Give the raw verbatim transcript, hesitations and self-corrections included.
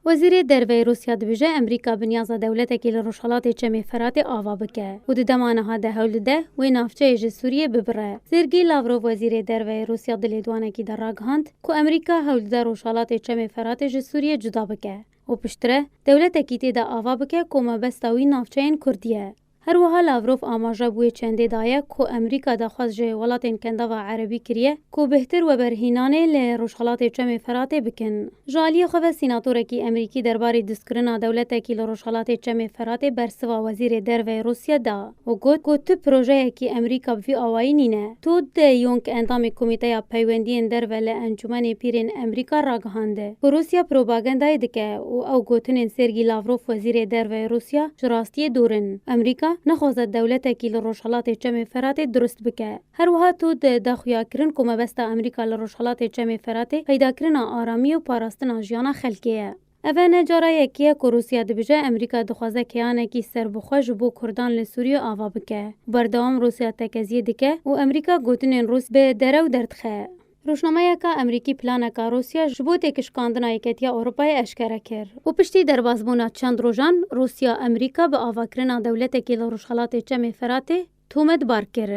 Wezîrê Derve yê Rûsya dibêje, Amerîka bi niyaza dewletekî li Rojhelatê Çemê Feratê ava bike û di dema niha de hewl dide wê navçeyê ji Sûriyê bibire. Sergey Lavrov, Wezîrê Derve yê Rûsya, di lêdwanekî de ragihand ku Amerîka hewl dide Rojhelatê Çemê Feratê ji Sûriyê cuda bike û piştre dewletekî tê de ava bike ku mebesta wî navçeyên Kurdî ye. Her wiha Lavrov amaje bi wê çendê daye ku Amerîka daxwaz ji welatên Kendava Erebî kiriye ku bêhtir weberhînanê li Rojhelatê Çemê Feratê bikin. Ji aliyê xwe ve sînatorekî Amerîkî derbarê dizkirina dewletekî li Rojhelatê Çemê Feratê bersiva Wezîrê Derve yê Rûsya da û got ku tu projeyekî Amerîka bi vî awayî nîne. Todd Young, endamê Komîteya Peywendiyên Derve li Encûmenê Pîrên Amerîka, ragihand ku Rûsya propagandayê dike û ew gotinên Sergey Lavrov, Wezîrê Derve yê Rûsya, ji rastiyê dûr in. Amerîka naxwaze dewletekî li Rojhelatê Çemê Feratê dirust bike. Her wiha Todd da xuyakirin ku mebesta Amerîka li Rojhelatê Çemê Feratê peydakirina aramiyê û parastina jiyana xelkê ye. Ev e ne cara yekê ye ku Rûsya dibêje Amerîka dixwaze keyanekî serbixwe ji bo Kurdan li Sûriyê ava bike. Berdewam Rûsya tekeziyê dike û Amerîka gotinên Rûs bi derew derdixe. Rojnameyeka Amerîkî planeka Rûsya ji bo têkişkandina Yeketiya Ewropayê eşkere kir û piştî derbasbûna çend rojan, Rûsya Amerîka bi avakirina dewletekî li Rojhelatê Çemê Feratê tometbar kir.